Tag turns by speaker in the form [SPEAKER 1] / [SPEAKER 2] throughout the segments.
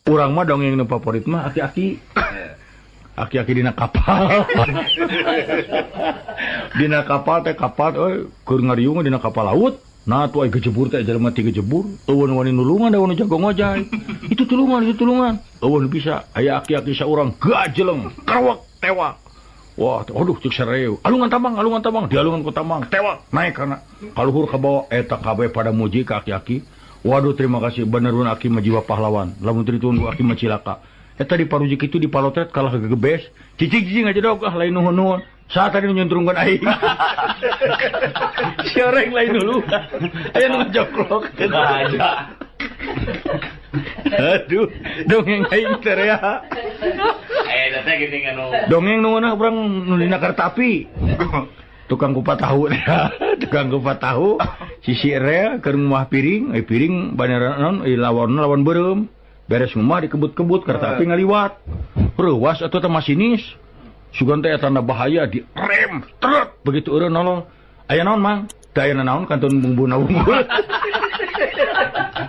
[SPEAKER 1] Urang mah dongeng nu favorit mah aki-aki. Aki-aki dina kapal. Dina kapal teh kapal euy keur ngariung dina kapal laut. Nah tuh ai gejebur teh jelema ti gejebur, eueun wani nulungan da wani jago ngojay. Itu tulungan, itu tulungan. Eueun bisa aya aki-aki saurang gajeleng, kerewek tewak. Wah, aduh cek sareu. Alungan tambang, dialungan ku tambang, tewak naik kana kaluhur ka bawah eta kabeh pada muji ka aki-aki. Waduh terima kasih bener aki mah jiwa pahlawan. Lamun teu ditunggu aki mah cilaka. Eta di parujik itu di palotret kalah gegebes. Cicing-cicing aja dog ah lain nuhun-nuhun. Saat tadi nyuntrungkeun aing. Si oreng lain dulu. Aya nu ngajoklok.
[SPEAKER 2] Aja.
[SPEAKER 1] Aduh, dongeng aing teh rea.
[SPEAKER 2] Eh, teh geuning anu.
[SPEAKER 1] Dongeng nu ngeunah urang nu dina kereta api. Tukang kupat tahu tukang kupat tahu sisi rea keur ngumah piring, piring banera naon lawan lawan beureum. Beres ngumah dikebut-kebut kereta api ngaliwat. Reuwas atuh teh masinis. Sugan teh tanda bahaya di rem truk begitu eureun nolong. Aya naon mang? Teu aya naon kantun bumbuna unggul.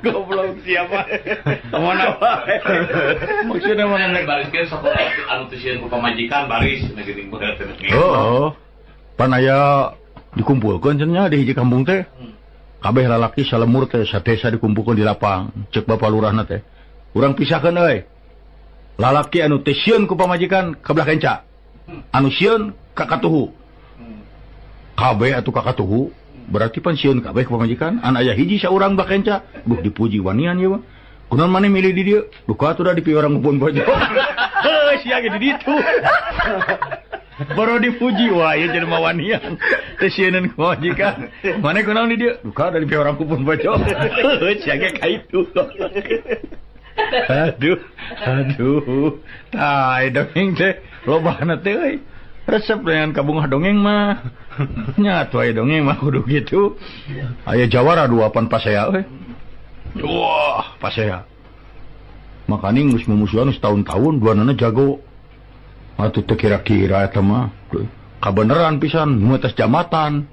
[SPEAKER 1] Goblok siapa? Mana wae. Maksudna mana
[SPEAKER 2] nek bariskeun sok anu teu sieun ku pamajikan baris na geuning berat.
[SPEAKER 1] Heeh. Pan aya dikumpulkeun cenah di hiji kampung teh. Kabeh lalaki salemur teh sadesa dikumpulkeun di lapang. Ceuk bapa lurahna teh. Urang pisahkeun euy. Lalaki anu teu sieun ku pamajikan ka belah kenca. Anu sieun ka katuhu. Kabeh atuh ka katuhu. Berarti pan sieun kabeh ku pamajikan. An aya hiji saurang belah kenca. Duh dipuji wanian ieu mah. Kunaon maneh milih di dieu? Duka atuh da di piwarang ngumpul bojo. Heuh sia ge di ditu. Baru dipuji wah ieu jelema wanian. Teu sieuneun ku pamajikan. Maneh kunaon di dieu? Duka da di piwarang ngumpul bojo. Heuh sia ge ka itu. Aduh, aduh. Tah dongeng teh lobana teh euy. Resep dengan kabungah dongeng mah. Nya atuh aya dongeng mah kudu kitu. Aya jawara dua pan pasea euy. Wah, pasea. Makaning geus mumusuhan geus tahun-tahun duanana jago. Atuh teu kira-kira eta mah. Kabeneran pisan nu atas jambatan.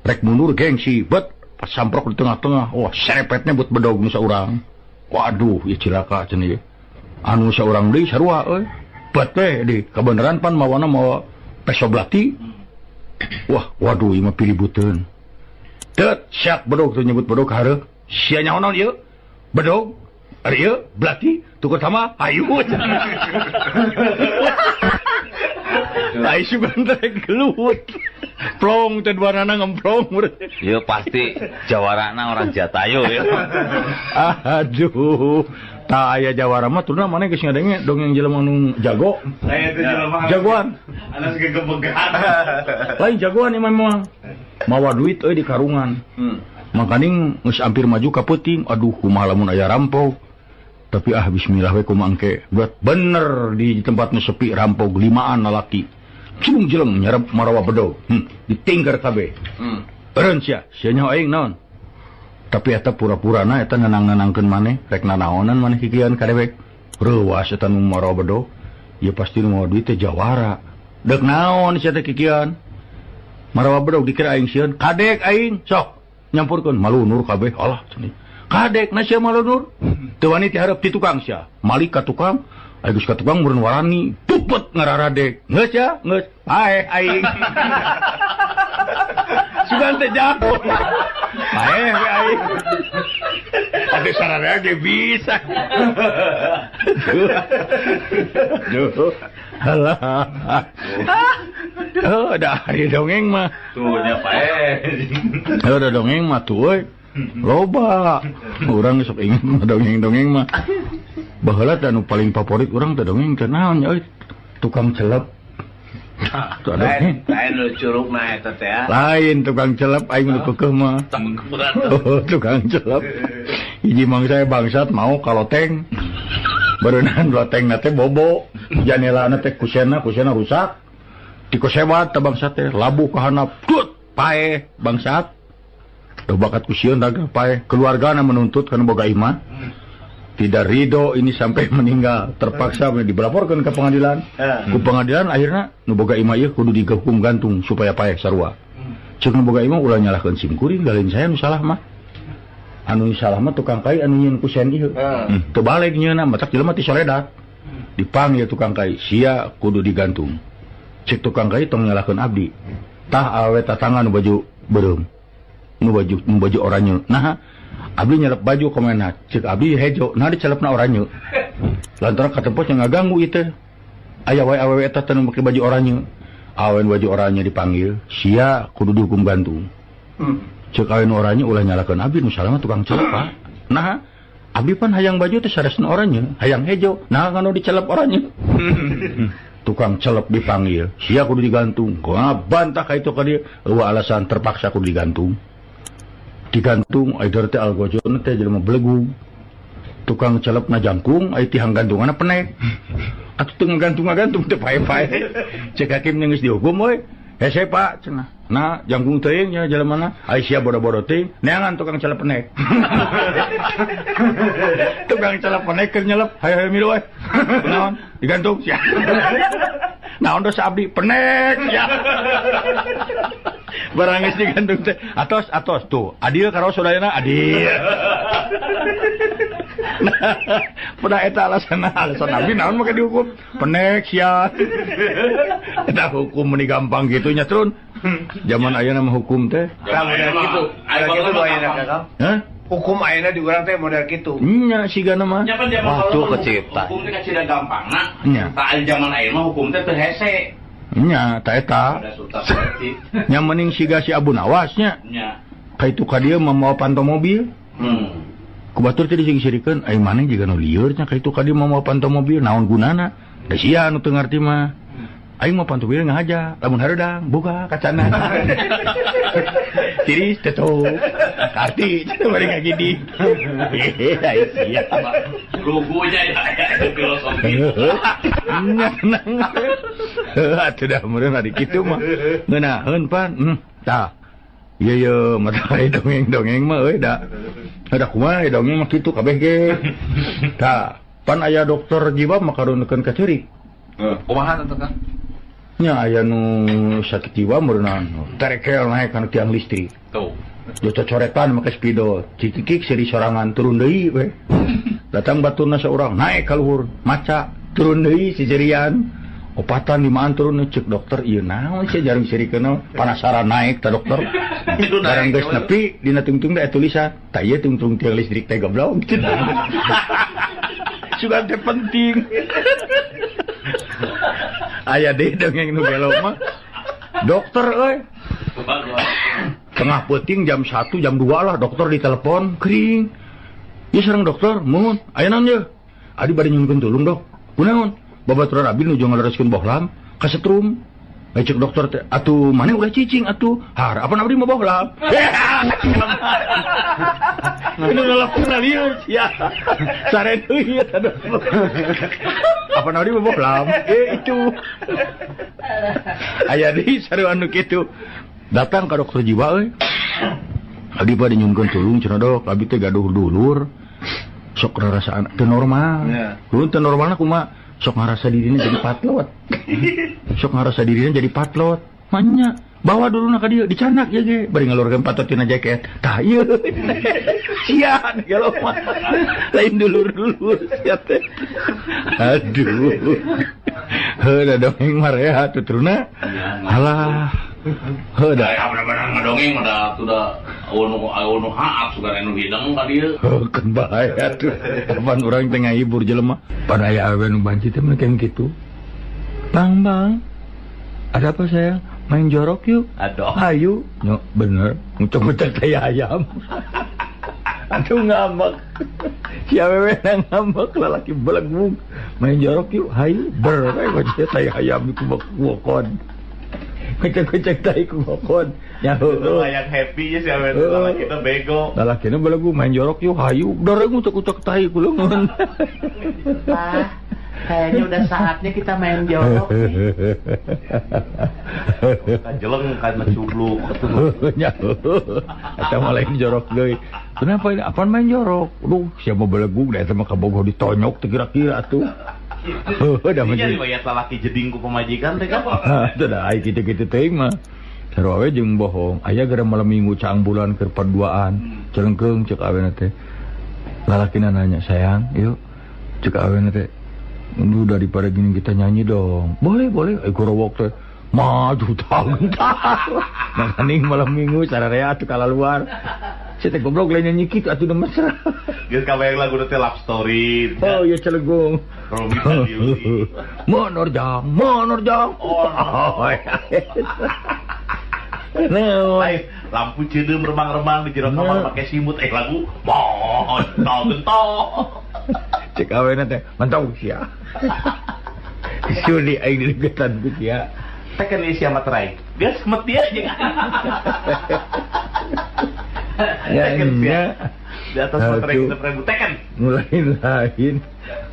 [SPEAKER 1] Rek mundur gengsi, bet pas samprok di tengah-tengah. Wah, serepetnya buat bedog nu saurang. Waduh, ieu cilaka cenah ieu. Anu saurang deui sarua euy. Bet teh di kabeneran pan mawana mawa peso belati. Wah, waduh ieu mah piributeun. Teu siap bedog teu nyebut bedog ka hareuh. Sia nyaho naon ieu? Bedog. Ari ieu belati tukur sama hayu. Ai sugan teh gelut. Plong teh duanana ngemplong.
[SPEAKER 2] Ieu pasti jawarana orang Jatayu ya.
[SPEAKER 1] Aduh, tah aya jawara mah turna maneh geus ngadenge dongeng jelema nu jago.
[SPEAKER 3] Aya teh jelema.
[SPEAKER 1] Jagoan.
[SPEAKER 3] Anas gegebegan.
[SPEAKER 1] Lain jagoan ieu mah. Mawa duit euy di karungan. Makaning geus hampir maju ka peuting. Aduh, kumaha lamun aya rampok. Tapi ah bismillah we kumaha engke. Buat bener di tempat nu sepi rampok limaan lalaki. Cilung jeleng nyarap marawa bedog. Ditinggar kabeh. Eureun sia, sia nyaho aing naon. Tapi eta pura-purana eta nenang-nenangkeun maneh, rek nanaonan maneh kikian ka dewek. Reuwas eta nu marawa bedog. Ieu pasti nu mawa duit teh jawara. Deuk naon sia teh kikian? Marawa bedog dikira aing sieun, kadek aing sok nyampurkeun malunur kabeh. Alah cenah. Kadek na sia malunur. Teu wani ti hareup ti tukang sia. Malik ka tukang. Ai geus ka tukang meureun warani, pupet ngararadek. Geus ya, geus. Paeh aing. Sugan teh jago. Paeh we aing. Atuh sararea ge bisa. Duh. Alah. Oh, da ari dongeng mah.
[SPEAKER 2] Tuh nya paeh.
[SPEAKER 1] Oh, da dongeng mah tuh euy. Loba. Urang sok inget mah dongeng-dongeng mah. Baheula teh anu paling favorit urang teh dongeng teh naon nya euy? Tukang celep. Tuh
[SPEAKER 3] Lain, lain nu curugna eta teh ya.
[SPEAKER 1] Lain tukang celep aing nu keukeuh mah. Oh, tukang celep. Hiji mangsa bangsat mau ka loteng. Beureunan lotengna teh bobo. Janelana teh kusena, kusena rusak. Dikosebat teh bangsat teh labuh ka handap. Tut, paeh bangsat. Duh bakat kusieun dagang paeh. Keluargana menuntut kana boga imah. Tidak ridho ini sampai meninggal, terpaksa dilaporkan ke pengadilan. Ku pengadilan akhirnya nu boga imah ieu kudu dihukum gantung supaya paeh sarua. Ceuk nu boga imah ulah nyalahkeun sim kuring, lain saya nu salah mah. Anu salah mah tukang kai anu nyieun ku sen ieu. Teu balik nyieunna matak jelema ti soledat. Dipanggil tukang kai, sia kudu digantung. Cek tukang kai tong nyalahkeun abdi. Tah awewe tatangga nu baju beureum. Nu baju oranye. Nah, abdi nyelep baju komena. Cek abdi hejo, nah dicelepna oranye. Lantaran katempos yang ngaganggu ieu teh. Aya wae awewe eta teh nu make baju oranye. Awewe baju oranye dipanggil, sia kudu dihukum gantung. Cek awewe nu oranye ulah nyalahkeun abdi nu salah mah tukang celep Pak. Nah, abdi pan hayang baju teh saresna oranye, hayang hejo, nah nganu dicelep oranye. Tukang celep dipanggil, sia kudu digantung. Bantah ka itu ka dieu, eueuh alasan terpaksa kudu digantung. Digantung aider teh algojona teh jelema belegug. Tukang celep na jangkung, ai tihang gantunganna penek. Atuh teu ngagantung-ngagantung teh pae-pae. Cek hakim geus dihukum we. Hese Pak cenah. Nah, jangkung teuing nya jelemana. Ai sia bodo-bodo teuing, neangan tukang celep penek. Tukang celep penek keur nyelep, hayo-hayo milu we. Naon? Digantung sia. Naon dosa abdi penek sia. Barang geus digantung teh, atos atos tuh. Adil karo sadayana adil. Nah, pada eta alasan abdi naon make dihukum? Penek sia. Eta hukum meni gampang kitu nya trun. Zaman ayeuna mah hukum teh.
[SPEAKER 3] Tah model kitu. Model kitu ayeuna Kang.
[SPEAKER 1] Hah?
[SPEAKER 3] Hukum ayeuna di urang teh model kitu.
[SPEAKER 1] Nya sigana mah.
[SPEAKER 2] Wah, tuh kecipta. Hukum teh kacida gampangna. Tah zaman ayeuna mah hukum teh teu hese.
[SPEAKER 1] Nya ta eta. Nya mending siga si Abu Nawas nya.
[SPEAKER 2] Nya.
[SPEAKER 1] Ka itu ka dieu mamawa panto mobil. Ku batur teh dising-sirikeun, ai maneh jiga nu lieur nya ka itu ka dieu mamawa panto mobil, naon gunana? Da sia nu teu ngarti mah. Aing mah panto mobil ngahaja, lamun hareudang buka kacana. Tiris teto. Karti cenah bari ngagidi. Ai sia.
[SPEAKER 2] Lugunya ya filosofi.
[SPEAKER 1] Nya tenang. Heuh atuh dah meureun ari kitu mah. Ngeunaheun pan. Tah. Ieu ye mata dongeng-dongeng mah euy da. Da kumaha dongeng mah kitu kabeh ge. Tah, pan aya dokter jiwa mah karunekeun ka ceurik.
[SPEAKER 4] Kumaha teh Kang?
[SPEAKER 1] Nya aya nu sakit jiwa meureunna terekel naek kana tiang listrik.
[SPEAKER 2] Tuh.
[SPEAKER 1] Cocoretan make spidol, cikikik seri sorangan turun deui we. Datang baturna saurang naek ka luhur, maca turun deui sisirian. Opatan limaan turun cek dokter ieu naon sia jarang sirikeun panasaran naek ta dokter. Barang geus nepi dina tungtung teh tulisan, tah ieu tungtung tiang listrik teh goblok. Sugan teh penting. Aya deui dongeng nu gelo mah. Dokter euy. Tengah peuting jam 1 jam 2 lah dokter ditelepon kering. Ieu sareng dokter, muhun aya naon ye? Adi bade nyuhunkeun tulung dok. Kunaon? Babaturan abdi nuju ngalereskeun bohlam kasetrum. Cek dokter teh atuh maneh ulah cicing atuh. Har apan abdi mah bohlam. Nu ngalapuna lieur sia. Sare deui eta dokter. Apan abdi mah bohlam. Itu. Aya deui sarua anu kitu. Datang ka dokter jiwa euy. Abdi bade nyuhunkeun tulung cenah dok, abdi teh gaduh dulur. Sok rarasaan teu normal. Kudu teu normalna kumaha? Sok ngarasa dirinya jadi patlot. Sok ngarasa dirinya jadi patlot. Manya bawa dulu nak ka dieu dicanak ieu ge bari ngalurkeun patot tina jaket. Tah ieu. Sia gelo mah. Lain dulur-dulur sia teh. Aduh. Heuh da dongeng mah rehat tuturna. Alah. Heuh da
[SPEAKER 2] bener-bener ngadongeng mah da atuh da eueuh nu haat sugan anu hideng ka dieu.
[SPEAKER 1] Heuh keun bae atuh. Kapan urang teh ngahibur jelema. Pada aya awewe nu banci teh mah kitu. Bang, bang. Ada apa sayang? Main jorok yuk.
[SPEAKER 2] Aduh.
[SPEAKER 1] Ayo. No, bener. Ngucek-ngucek tai ayam. Aduh ngambek. Si awewe ngambek lalaki belegung. Main jorok yuk. Hayu. Ber. Ngucek tai ayam ku bokon. Ngucek-ngucek tai ku bokon. Ya heueuh.
[SPEAKER 3] Yang happy si awewe lalaki teh bego.
[SPEAKER 1] Lalakina belegung main jorok yuk. Hayu. Dor ngucek-ngucek tai ku leungeun.
[SPEAKER 5] Pak. Kayaknya udah saatnya kita main jorok nih.
[SPEAKER 2] Kajeleng kan mencubluk.
[SPEAKER 1] Eta mah lain jorok deui. Kenapa ini? Apaan main jorok? Duh, siapa belegug da eta mah kabogoh ditonyok teu kira-kira atuh. Heuh, da mah.
[SPEAKER 2] Jadi riwayat lalaki jeding ku pamajikan teh kan.
[SPEAKER 1] Teu da ai kitu-kitu teuing mah. Sarua we jeung bohong. Aya gara malam minggu caang bulan keur paduaan. Celengkeung cek awena teh. Lalakina nanya, "Sayang, yuk." Cek awena teh, "Lu daripada gini kita nyanyi dong." "Boleh, boleh." Gorowok teh maju tahun tahun. Makaning malam minggu sararea atuh kalaluar. Saya teh goblok lain nyanyi kitu atuh nu mesra.
[SPEAKER 2] Geus kabayang lagu teh love story.
[SPEAKER 1] Oh iya celegung. Menerjang, menerjang. Oh. Nah,
[SPEAKER 2] lampu ceudeum remang-remang di jero kamar make simut lagu montol gentol.
[SPEAKER 1] Cek awena teh mantau sia. Suli aing dilegetan ku sia.
[SPEAKER 2] Teken sia materai. Geus meti aja.
[SPEAKER 1] Ya, ya.
[SPEAKER 2] Di atas materai kita ribu teken.
[SPEAKER 1] Lain-lain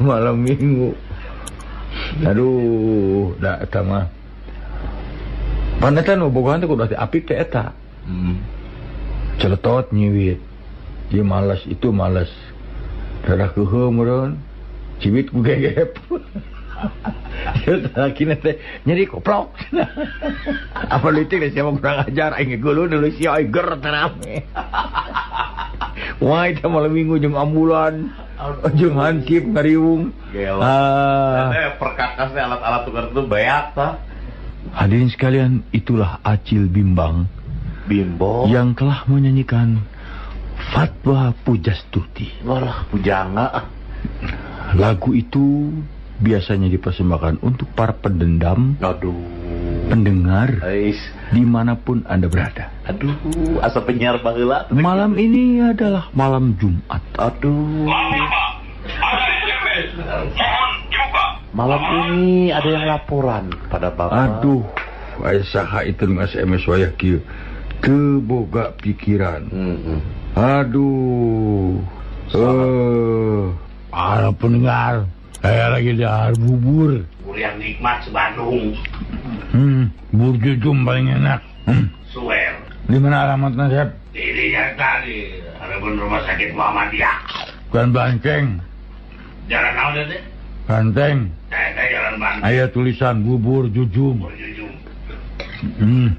[SPEAKER 1] malam minggu. Aduh, da eta mah. Paneta nu bogohan teh kudu apik teh eta. Celetot nyiwit. Ieu malas itu malas. Darah keuheuh meureun. Ciwit ku gegep. Lalakina teh nyeri koplok. Apa leutik teh sia mah kurang ajar aing geuleuh deuleu sia aing ger teh rame. Wah eta malam minggu jeung ambulan, jeung hansip ngariung.
[SPEAKER 2] Ah, perkakas teh alat-alat tukar itu beak tah.
[SPEAKER 1] Hadirin sekalian, itulah Acil Bimbang
[SPEAKER 2] Bimbo
[SPEAKER 1] yang telah menyanyikan Fatwa Pujastuti.
[SPEAKER 2] Walah, pujangga.
[SPEAKER 1] Lagu itu biasanya dipersembahkan untuk para pendendam.
[SPEAKER 2] Aduh.
[SPEAKER 1] Pendengar. Ais. Dimanapun Anda berada.
[SPEAKER 2] Aduh, asa penyiar baheula.
[SPEAKER 1] Malam ini adalah malam Jumat.
[SPEAKER 2] Aduh. Malam ini ada yang laporan pada Bapak.
[SPEAKER 1] Aduh, aya saha itu nu SMS wayah kieu. Teu boga pikiran. Aduh. Para pendengar, saya lagi dahar bubur.
[SPEAKER 2] Bubur yang nikmat se-Bandung.
[SPEAKER 1] Bubur jujum paling enak.
[SPEAKER 2] Suwer.
[SPEAKER 1] Di mana alamatnya, Sep?
[SPEAKER 2] Di tadi, harapan rumah sakit Muhammadiyah.
[SPEAKER 1] Bukan Banteng.
[SPEAKER 2] Jalan apa teh?
[SPEAKER 1] Banteng.
[SPEAKER 2] Saya jalan Banteng.
[SPEAKER 1] Aya tulisan bubur jujum.
[SPEAKER 2] Bubur jujum.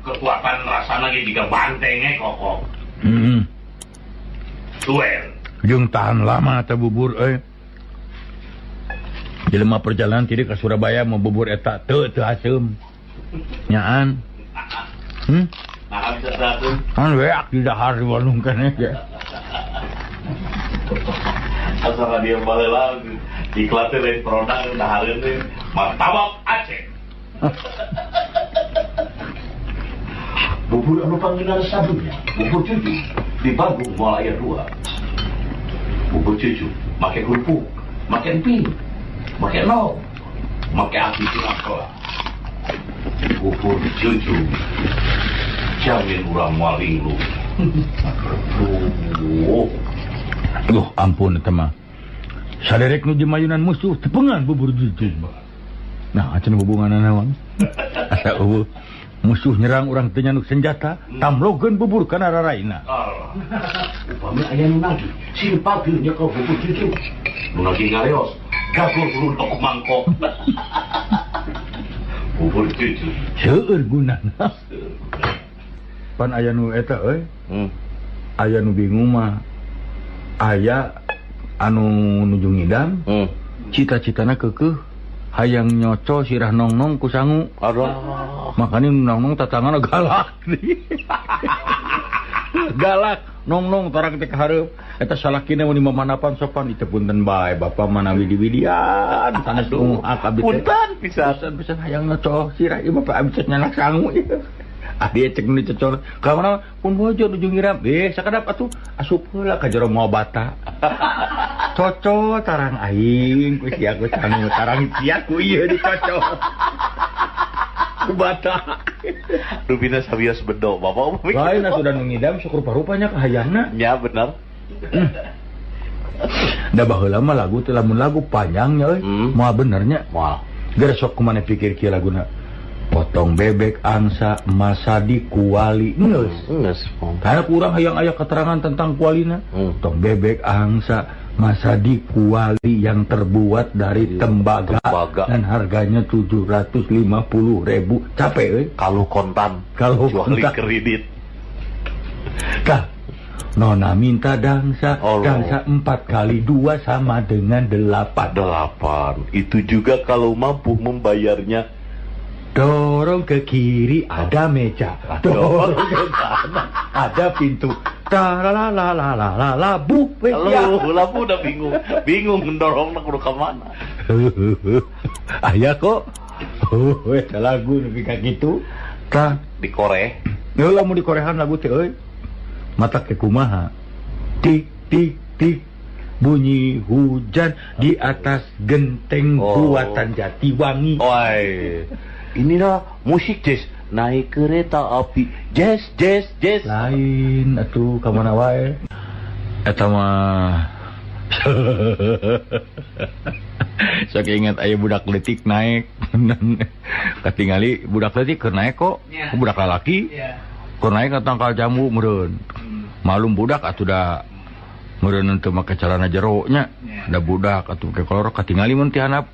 [SPEAKER 2] Kekuatan rasa lagi juga bantengnya kokok. Suwer.
[SPEAKER 1] Jeung tahan lama teh bubur euy. Jelema perjalanan tidak ke Surabaya mau bubur eta teu teu haseum. Nyaan.
[SPEAKER 2] Nah, bisa seratus.
[SPEAKER 1] Kan weak di dahar di Bandung keneh ge.
[SPEAKER 2] Asal dia baheula iklan teh lain produk dahareun teh martabak Aceh. Bubur anu panggilan sadunya, bubur cucu di Bandung moal aya 2. Bubur cucu make kerupuk, make emping, make no, make api tinakla. Bubur cucu jamin urang moal linglung. Aduh.
[SPEAKER 1] Duh, ampun eta mah. Saderek nu mayunan musuh tepengan bubur cucu. Nah, acan hubunganna naon? Asa eueuh musuh nyerang urang teu nyanuk senjata, tamlogeun bubur kana raraina.
[SPEAKER 2] Upami aya nu nagih, sing pageur nyekel bubur cucu. Nu nagih ngareos, gagor bulu mangkok. Bubur cucu.
[SPEAKER 1] Seueur gunana. Pan aya nu eta euy. Aya nu bingung mah. Aya anu nuju ngidam. Cita-citana keukeuh hayang nyoco sirah nongnong ku sangu.
[SPEAKER 2] Aduh.
[SPEAKER 1] Makanya nongnong tatangana galak. Galak nongnong tarang teh ka hareup. Eta salakina mun mamanapan sopan itu punten bae bapak manawi diwidian sanes ungak abdi teh.
[SPEAKER 2] Punten pisan
[SPEAKER 1] pisan hayang nyoco sirah ieu bapak abdi teh nyanak sangu ieu. Ah dia cek nu dicocol. Ka mana pun bojo nuju ngiram. Sakadap atuh asup heula ka jero moal bata. Cocol tarang aing ku sia ku sangu tarang sia ku ieu dicocol. Ku bata.
[SPEAKER 2] Rupina sawios bedo bapak.
[SPEAKER 1] Lain atuh da nu ngidam sok rupa-rupanya kahayangna.
[SPEAKER 2] Ya bener.
[SPEAKER 1] Da baheula mah lagu teh lamun lagu panjangnya euy. Moal benernya.
[SPEAKER 2] Moal.
[SPEAKER 1] Geus sok kumaneh pikir kieu laguna. Potong bebek angsa masadi kuali geus.
[SPEAKER 2] Geus.
[SPEAKER 1] Karena kurang hayang aya keterangan tentang kualina. Potong bebek angsa Masa di kuali yang terbuat dari tembaga dan harganya 750.000 capek euy.
[SPEAKER 2] Kalau kontan,
[SPEAKER 1] kalau
[SPEAKER 2] kecuali
[SPEAKER 1] kontan.
[SPEAKER 2] Kredit.
[SPEAKER 1] Tah, Nona minta dangsa,
[SPEAKER 2] Allah.
[SPEAKER 1] Dangsa 4 kali 2 sama dengan 8.
[SPEAKER 2] 8. Itu juga kalau mampu membayarnya.
[SPEAKER 1] Dorong ke kiri ada meja, dorong ke kanan ada pintu. Ta-la-la-la-la-la-la bu.
[SPEAKER 2] Lu, labu udah bingung, bingung mendorong kudu ke mana.
[SPEAKER 1] Aya kok. Oh, eta lagu nepi ka kitu. Tah
[SPEAKER 2] di Korea.
[SPEAKER 1] Heula mun di Korean lagu teh euy. Mata ke kumaha. Tik tik tik bunyi hujan di atas genteng buatan Jatiwangi.
[SPEAKER 2] Oi. Inilah musik jazz, naik kereta api, jazz jazz jazz.
[SPEAKER 1] Lain atuh ka mana wae. Eta mah sok ingat aya budak leutik naik. Katingali budak leutik keur naik kok,
[SPEAKER 5] yeah.
[SPEAKER 1] Budak lalaki.
[SPEAKER 5] Yeah.
[SPEAKER 1] Keur naik ka tangkal jambu meureun. Malum budak atuh da meureun teu make calana jero nya.
[SPEAKER 5] Yeah.
[SPEAKER 1] Da budak atuh ke kolor katingali mun ti handap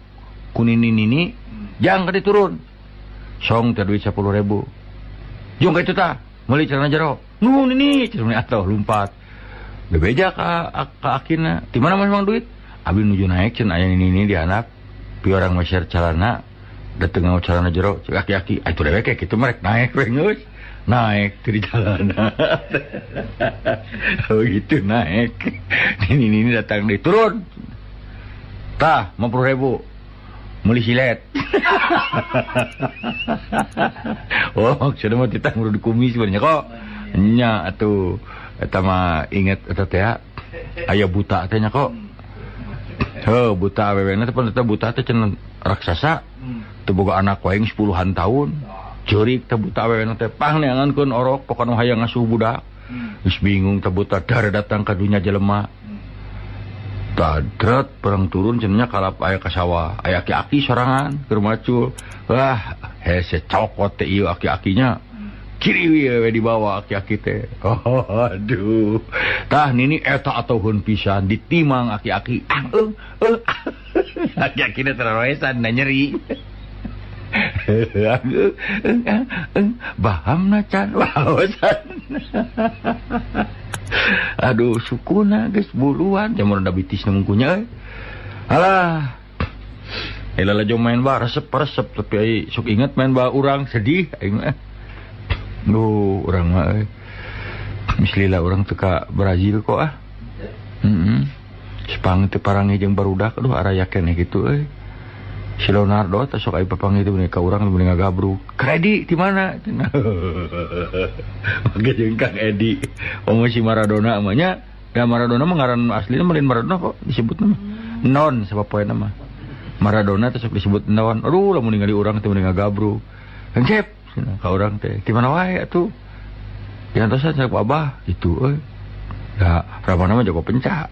[SPEAKER 1] ku nini-nini, jang ka diturun. Song teh duit 10.000. Jung ka itu tah, meuli celana jero. Nuhun ini, cenah atuh lumpat. Bebeja ka akina. Di mana mas mang duit? Abi nuju naik cenah aya nini-nini di handap. Pi orang meser celana, dateng ngau celana jero, cek aki-aki, atuh dewek kayak kitu merek naik we geus. Naik di jalanan. Oh gitu naik. Nini-nini datang deui turun. Tah, 50.000. Meuli silet. Oh, maksudnya mah titah ngurus kumis sebenarnya kok. Nya atuh eta mah inget eta teh aya buta teh nya kok. Heuh, buta awewena teh pan eta buta teh cenah raksasa. Teu boga anak wae 10-an tahun. Ceurik teh buta awewena teh pang neangankeun orok pokona hayang ngasuh budak. Geus bingung teh buta dar datang ka dunya jelema. Tadrat perang turun cenah kalap aya ka sawah, aya aki-aki sorangan keur macul. Wah, hese cokot teh ieu aki-akinya. Kiri we dibawa aki-aki teh. Oh, aduh. Tah nini eta atoheun pisan ditimang aki-aki. Ah, aki-akina teraroesan da nyeri. Bahamna can waosan. Aduh sukuna geus buluan jamur da bitis mungkunya euy. Alah. Lala jo main ba resep-resep tapi ai sok inget main ba urang sedih aing mah. Duh, urang mah euy. Mislila urang teu ka Brazil kok ah. Heeh. Spang teu parangi jeung barudak aduh araya keneh kitu euy. Si Leonardo teh sok ai papanggih teh ka urang mending ngagabruk. Kredi di mana? Make jeung Kang Edi. Omo si Maradona mah nya. Da Maradona mah ngaran aslina mah lain Maradona kok disebutna mah. Non sapopoena mah. Maradona teh sok disebut non. Aduh lamun ningali urang teh mending ngagabruk. Hengkep cenah ka urang teh. Di mana wae atuh? Diantosan ku abah gitu euy. Da ramana mah jago pencak.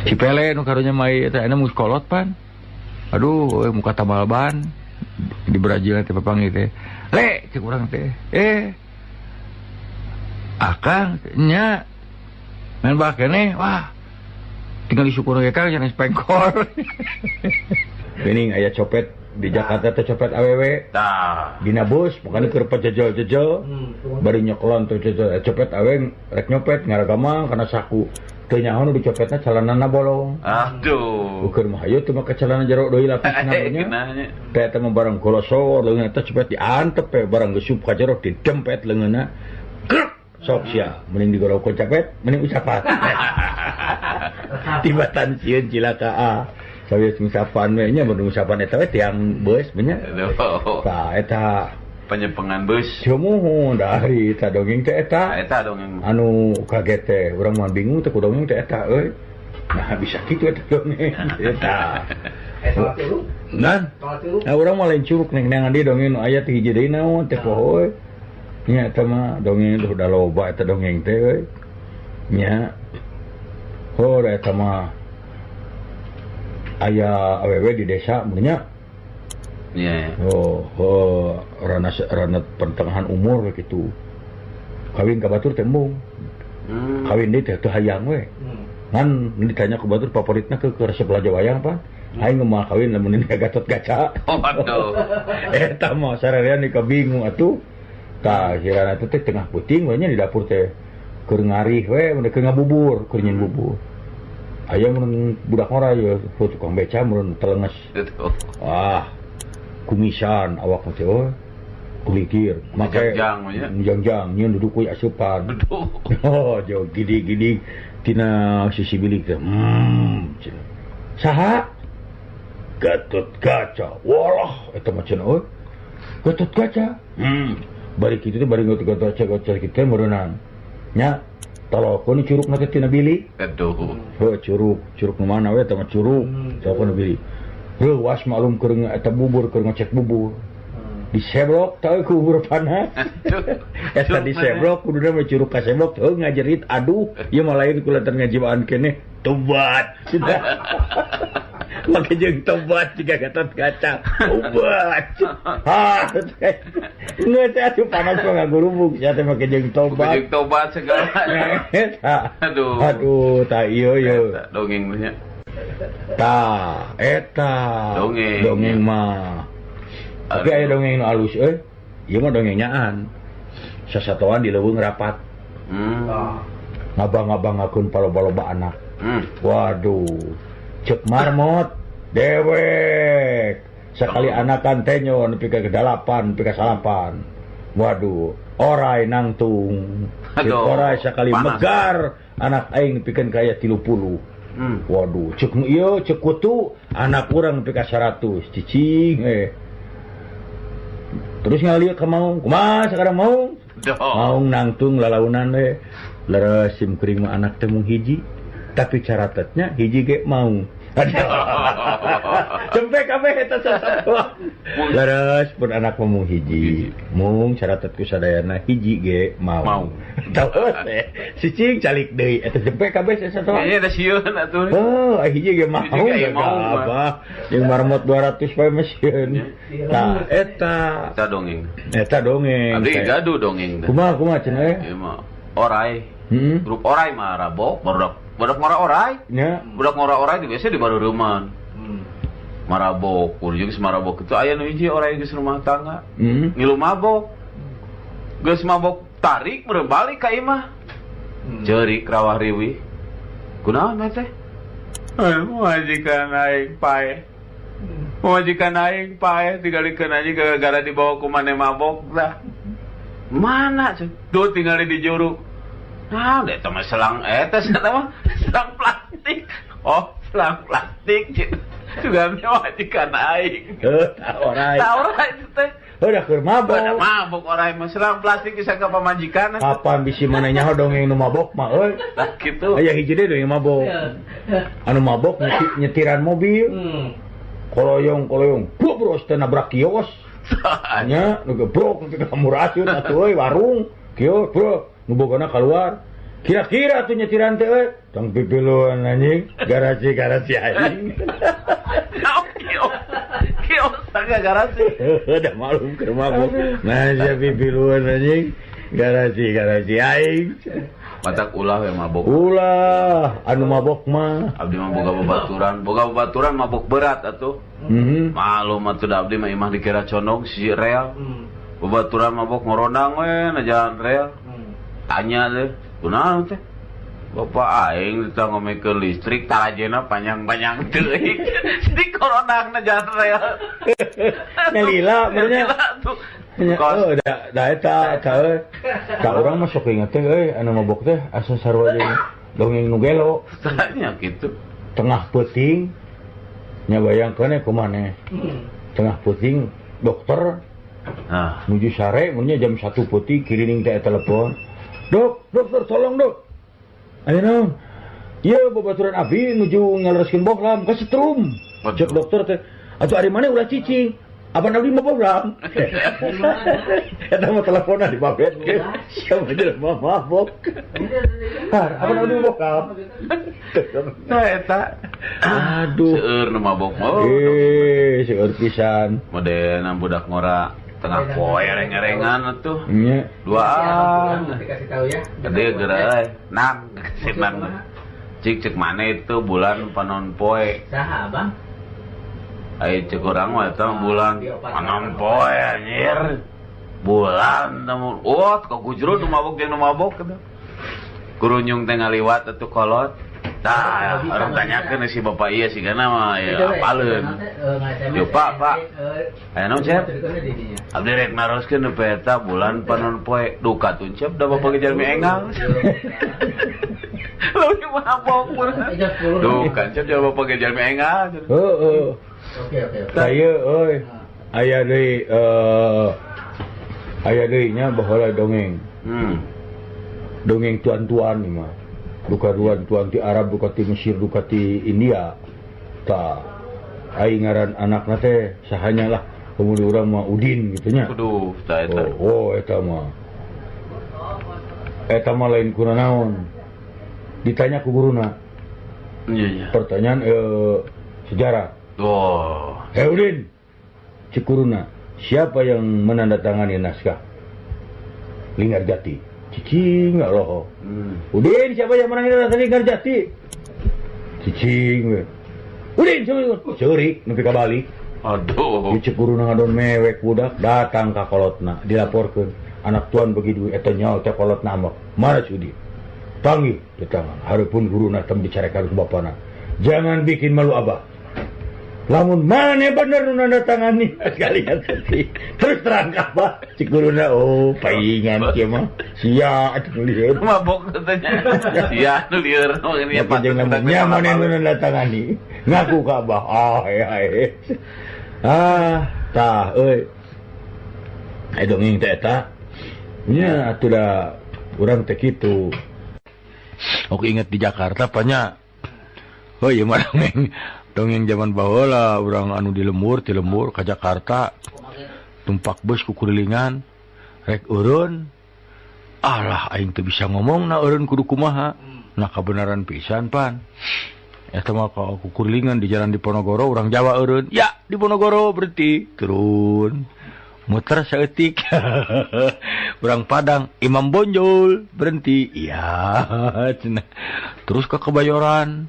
[SPEAKER 1] Si Pele nu karunya mah eta aya mus kolot pan. Aduh, muka tambal ban di Brazil teh papanggih teh. Le, cek urang teh. Akang nya main bal keneh, wah. Tinggal disyukur ge Kang jangan pengkor. Geuning aya copet di Jakarta teh copet awewe.
[SPEAKER 2] Tah.
[SPEAKER 1] Dina bus, pokona keur pajejel-jejel. Bari nyoklon tuh jejel copet awe rek nyopet ngaragamang kana saku. Teu nyaho nu dicopetna calanana bolong.
[SPEAKER 4] Aduh.
[SPEAKER 1] Ukur mah hayu teu make calana jero deui lapisna nya. Teh eta mah barang golosor leungeun eta copet diantep we barang geus ka jero didempet leungeunna. Krek sok sia mending digorok capet mending ucapan. Tibatan sieun cilaka ah. Sawios ngusapan we nya mun ngusapan eta we tiang beus nya. Tah eta
[SPEAKER 4] penyepengan bus.
[SPEAKER 1] Cumuhun dari eta dongeng teh eta.
[SPEAKER 4] Eta dongeng.
[SPEAKER 1] Anu kaget teh, urang mah bingung teh ku dongeng teh eta euy. Nah bisa kitu eta dongeng eta. Nan. Nah urang mah lain curug neng neangan di dongeng nu aya teh hiji deui naon teh poho euy. Nya eta mah dongeng teh udah loba eta dongeng teh euy. Nya. Oh eta mah aya awewe di desa mun nya.
[SPEAKER 4] Yeah.
[SPEAKER 1] Oh, rana pertengahan umur gitu. Kawin ka batur teh embung. Kawin deui teh teu hayang we. Ngan ditanya ku batur favoritna ke resep raja wayang pan. Aing moal kawin lamun ini Gatot Kaca.
[SPEAKER 4] Oh, aduh.
[SPEAKER 1] Eta mah sarerean di kabingung atuh. Tah kirana teh tengah puting we nya di dapur teh. Keur ngarih we mun keur ngabubur, keur nyin bubur. Aya mun budak ngora ye tukang beca mun telenges. Wah, kumisan awak teh oh. Kulikir, make jangjang nyeun duduk we asupan. Oh, jauh gidi-gidi tina sisi bilik teh. Saha? Gatot Kaca. Walah, eta mah cenah euy. Gatot Kaca. Bari kitu teh bari Gatot Kaca kitu meureunang. Nya, talokeun curugna teh tina bilik.
[SPEAKER 4] Aduh.
[SPEAKER 1] Heuh, curug, curug nu mana we eta mah curug. Talokeun bilik. Heuh, was maklum keur eta bubur keur ngecek bubur. Diseblok teh ku bubur panas. Eta diseblok kuduna mah curug kaseblok heuh ngajerit aduh, ieu mah lain kulantaran ngajiwaan keneh. Tobat. Make jeung tobat jiga Gatot Kaca. Tobat. Ha. Geus atuh panas mah ngagurubug sia teh make jeung tobat.
[SPEAKER 4] Jeung tobat segala. Aduh.
[SPEAKER 1] Aduh, tah ieu ieu.
[SPEAKER 4] Dongeng mah nya.
[SPEAKER 1] Tah, eta.
[SPEAKER 4] Dongeng.
[SPEAKER 1] Dongeng mah. Tapi aya dongeng nu alus euy. Ieu mah dongeng nyaan. Sasatoan di leuweung rapat. Ngabang-ngabangakeun paloba-loba anak. Waduh. Cek marmot dewek sekali anakan tenyo nepi ka 8 nepi ka 9. Waduh, orai nangtung. Cek orai sekali panas. Megar anak aing nepikeun ka aya 30. Waduh, cek nu ieu cek kutu anak urang nepi ka 100 cicing Terus ngalieu ka maung, kumaha sekarang maung? Maung nangtung lalaunan we. Leres sim kuring mah anak teh mung hiji. Tapi caratatnya hiji ge mau. Cempe kabeh eta sasatoan. Leres pun anak mah mung hiji. Mung caratat ku sadayana hiji ge mau. Tahu teh. Si cing calik deui eta cempe kabeh sasatoan.
[SPEAKER 4] Nya da sieun atuh.
[SPEAKER 1] Heuh, hiji ge mau. Apa? Jeung marmot 200 poe mah sieun. Tah eta.
[SPEAKER 4] Eta dongeng.
[SPEAKER 1] Eta dongeng.
[SPEAKER 4] Abdi gaduh dongeng.
[SPEAKER 1] Kumaha kumaha cenah eh?
[SPEAKER 4] Ieu mah orai. Grup orai mah rabok barudak. Budak ngora orai,
[SPEAKER 1] ya.
[SPEAKER 4] Budak ngora orai di biasa di baruruman. Marabok, kudu geus marabok itu aya nu hiji orai geus rumah tangga. Ngilu mabok. Geus mabok tarik meureun balik ka imah. Ceurik rawah riwih. Kunaon teh? Majikan aing paeh. Majikan aing paeh tingalikeun aja gara-gara dibawa ku maneh mabok tah. Mana ceu? Duh tingali di juru. Nah, eta mah selang eta mah selang plastik. Oh, selang plastik. Juga majikan aing.
[SPEAKER 1] Heuh, tah orai.
[SPEAKER 4] Tah orai teh.
[SPEAKER 1] Heuh, da keur mabok.
[SPEAKER 4] Da mabok orai mah selang plastik bisa ka pamajikan.
[SPEAKER 1] Kapan bisi maneh nyaho dongeng nu mabok mah euy.
[SPEAKER 4] Tah kitu.
[SPEAKER 1] Aya hiji deui dongeng mabok. Anu mabok nyetiran mobil. Koloyong-koloyong, bros teh nabrak kios. Nya nu gebrok nepi ka murasieun atuh euy warung. Kios, bro. Nu bogona keluar. Kira-kira tuh nyetiran teh euy. Tong pipiluan anjing, garasi-garasi anjing.
[SPEAKER 4] Kios tangga garasi.
[SPEAKER 1] Udah malum keur mabok. Nah, sia pipiluan anjing, garasi-garasi aing.
[SPEAKER 4] Matak ulah we mabok.
[SPEAKER 1] Ulah, anu mabok mah.
[SPEAKER 4] Abdi mah boga babaturan mabok berat atuh. Malum atuh da abdi mah imah dikira condong si rel. Babaturan mabok ngorondang we na jalan rel. Tanya deh, kunaon teh? Bapak aing ditang ngomekeun listrik tarajena panjang-panjang teuing. Di koronangna jalan rel.
[SPEAKER 1] Nyalila benernya. Oh, da eta eta euy. Ka urang mah sok inget teh euy anu mabok teh asa sarua jeung dongeng nu gelo.
[SPEAKER 4] Tanya kitu.
[SPEAKER 1] Tengah peuting nya bayangkeun kumaha maneh. Tengah peuting dokter nuju sare mun nya jam 1 peuting kirining teh telepon. Dok, dokter tolong dok. Ayo naon? Ieu babaturan abdi nuju ngalereskeun bohlam ka setrum. Cek dokter teh, atuh ari maneh ulah cicing. Apa abdi mah bohlam? Eta mah teleponan di babet. Siapa jelema mabok. Har, apa abdi mah bohlam?
[SPEAKER 4] Tah eta.
[SPEAKER 1] Aduh.
[SPEAKER 4] Seueur nu mabok mah.
[SPEAKER 1] Seueur pisan.
[SPEAKER 4] Modelna budak ngora. Tengah poe reng-rengan atuh.
[SPEAKER 1] Nya.
[SPEAKER 4] Duaan.
[SPEAKER 5] Nanti kasih tahu ya.
[SPEAKER 4] Gede geura euy. Nang, sinang. Cik cek mana itu bulan panon poe.
[SPEAKER 5] Saha abang?
[SPEAKER 4] Ai cek urang mah eta bulan panon poe anjir. Bulan namun oh ka gujrut nu mabok jeung nu mabok kitu. Kurunyung teh ngaliwat atuh kolot. Tah, orang tanyakeun si bapak ieu sigana mah ya apaleun. Yo Pak, Pak. Aya naon Cep? Abdi rek naroskeun nu eta bulan panon poe duka tuncep da bapak ge jalmi enggal. Leuwih mabok meureun. Duka Cep jalma bapak ge jalmi enggal.
[SPEAKER 1] Heeh.
[SPEAKER 5] Oke, oke.
[SPEAKER 1] Saya euy aya deui aya deui nya baheula dongeng. Dongeng tuan-tuan ieu mah. Duka tuan-tuan ti Arab, duka ti Mesir, duka ti India. Tah aing ngaran anakna teh sahanya lah. Kemudian urang mah Udin gitu nya.
[SPEAKER 4] Aduh, tah eta.
[SPEAKER 1] Oh, eta mah. Eta mah lain kuna naon. Ditanya ku guruna.
[SPEAKER 4] Iya, iya.
[SPEAKER 1] Pertanyaan sejarah.
[SPEAKER 4] Oh.
[SPEAKER 1] Hei Udin, cek guruna, siapa yang menandatangani naskah Linggarjati? Cicing enggak loh. Udin, siapa yang menandatangani Linggarjati? Cicing we. Udin, siapa? Ceurik nepi ka balik.
[SPEAKER 4] Aduh.
[SPEAKER 1] Cek guruna ngadon mewek budak datang ka kolotna dilaporkeun. Anak tuan begitu eta nyaho teh kolotna ambek. Mana si Udin? Panggil di tangan. Harupun guruna tem dicarekan ku bapana. Jangan bikin malu abah. Lamun mana bener nu nandatangani sekalian sedih. Terus terang ka abah. Cik guruna oh paingan kieu mah. Sia atuh lieur.
[SPEAKER 4] Mabok katanya. Sia anu lieur mah
[SPEAKER 1] nya mana nu nandatangani. Ngaku ka abah. Ah hae. Ah tah euy. Ai dongeng teh eta. Nya atuh da urang teh kitu. Aku ingat di Jakarta banyak. Oh iya mah dongeng zaman baheula urang anu di lembur, ti lembur ka Jakarta. Tumpak bus kukurilingan rek eureun. Alah aing teu bisa ngomong na eureun kudu kumaha. Nah kabenaran pisan pan. Eta mah ka kukurilingan di jalan Diponegoro urang Jawa eureun. Ya, Diponegoro berhenti turun. Muter saeutik. Urang Padang Imam Bonjol berhenti. Iya cenah. Terus ke Kebayoran.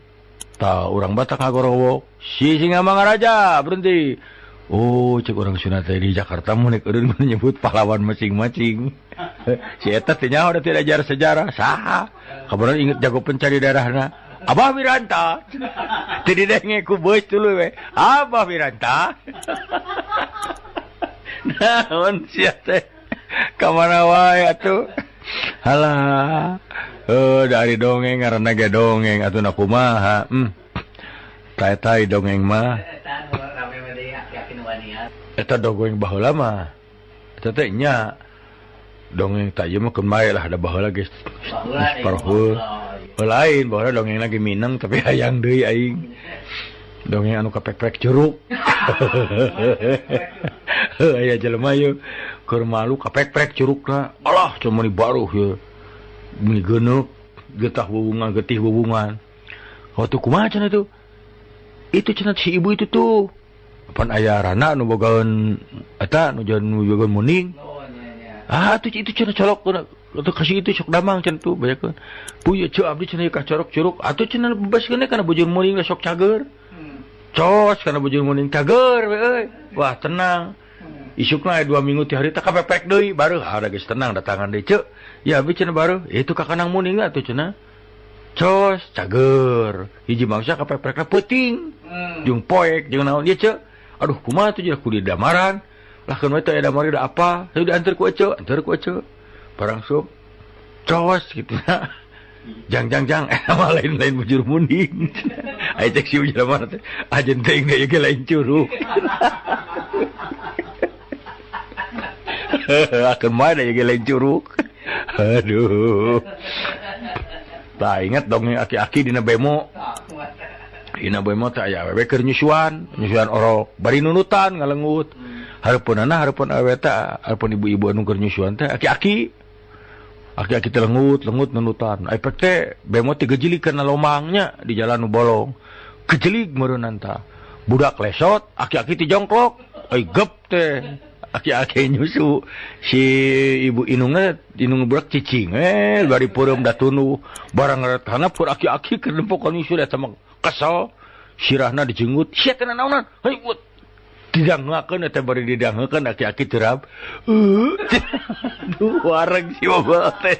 [SPEAKER 1] Tah urang Batak ngagorowok. Si Singamangaraja berhenti. Oh, cek urang Sunda teh di Jakarta mun rek eureun menyebut pahlawan masing-masing. Si eta teh nyaho da teu diajar sejarah. Saha? Kabaran inget jago pencari daerahna. Abah Wiranta. Teu didenge ku beus tuluy we. Abah Wiranta. Naon sia teh ka mana wae atuh. Halah. Dari dongeng ngaranna ge dongeng atuh na kumaha. Tae-tae dongeng mah. Eta dongeng baheula mah. Eta teh nya dongeng tah ieu mah keun bae lah da baheula geus parhul. Lain baheula dongeng lagi mineng tapi hayang deui aing. Dongeng anu kapek-pek curug. Aya jelema ieu keur malu kapek-pek curugna. Alah cuma ni baruh ieu. Meni geuneuk getah wuwungan getih wuwungan. Waktu kumaha cenah itu? Itu cenah si ibu itu tuh. Pan aya rana nu bogaeun eta nu bogaeun muning. Ah atuh itu cenah colok atuh kasih itu sok damang cenah tuh banyakeun. Puy ceu abdi cenah ka corok curug atuh cenah bebaskeun kana bujur muning sok cager. Cos kana bujur muning cager we euy. Wah tenang. Isukna aya 2 minggu ti harita kapepek deui bareuh ada geus tenang datangan deui ceu. Ya abdi cenah bareuh itu ka kanang muning atuh cenah. Cos cager. Hiji mangsa kapepekna peuting. Jeung poek jeung naon ieu ceu. Aduh kumaha tuh jeung kudu damaran. Lah keun we teh aya damar da apa? Saya diantar ku eceu, antar ku eceu. Barang sup. Cos kitu na. Jang jang jang mah lain-lain bujur muning. Aya cek si jelema teh ajen teuing deui ge lain curug. Akan mana ya lain curug. Aduh. Tah inget dongeng aki-aki dina bemo. Dina bemo teh aya awewe keur nyusuan, nyusuan orok, bari nunutan ngalengut. Hareupeunana hareupeun awewe teh, hareupeun ibu-ibu anu keur nyusuan teh aki-aki. Aki-aki teh lengut, lengut nunutan. Ai pek teh bemo teh gejelig kana lomangnya di jalan nu bolong. Gejelig meureunnan tah. Budak lesot, aki-aki teh jongklok. Ai gep teh. Aki-aki nyusu si ibu inungna inung budak cicing bari peureum da tunduh barang ngaretana pur aki-aki keur nempokan nyusu eta mah kesel sirahna dijenggut sia teh naonan heuy didangakeun eta bari didangakeun aki-aki terap duh wareg si bapak teh